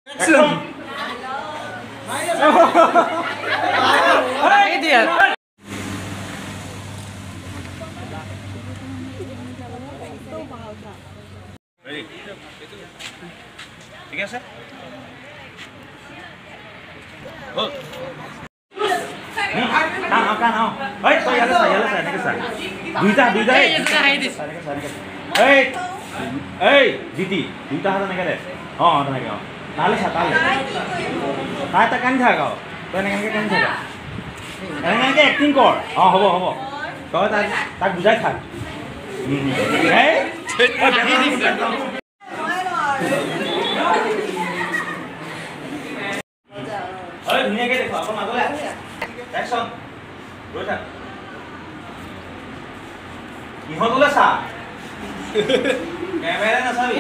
Action. ঠিক আছে, হ'ল। দুইটা দুইটা এই এই জিতি দুইটা হাত এনেকে দে। অঁ অঁ, তেনেকে। অঁ, তালৈ চা, তালৈ। তাই তাক কান্দি থাক আৰু তই এনেকে এনেকে কান্দি থাক, এনেকে এনেকে এক্টিং কৰ। অঁ, হ'ব হ'ব, তই তাক বুজাই থাক। এই ধুনীয়াকে দেখুৱা আকৌ মাজলৈ। একশ্যন। ৰৈ থাক, ইহঁতলৈ চা, কেমেৰা নাচাবি।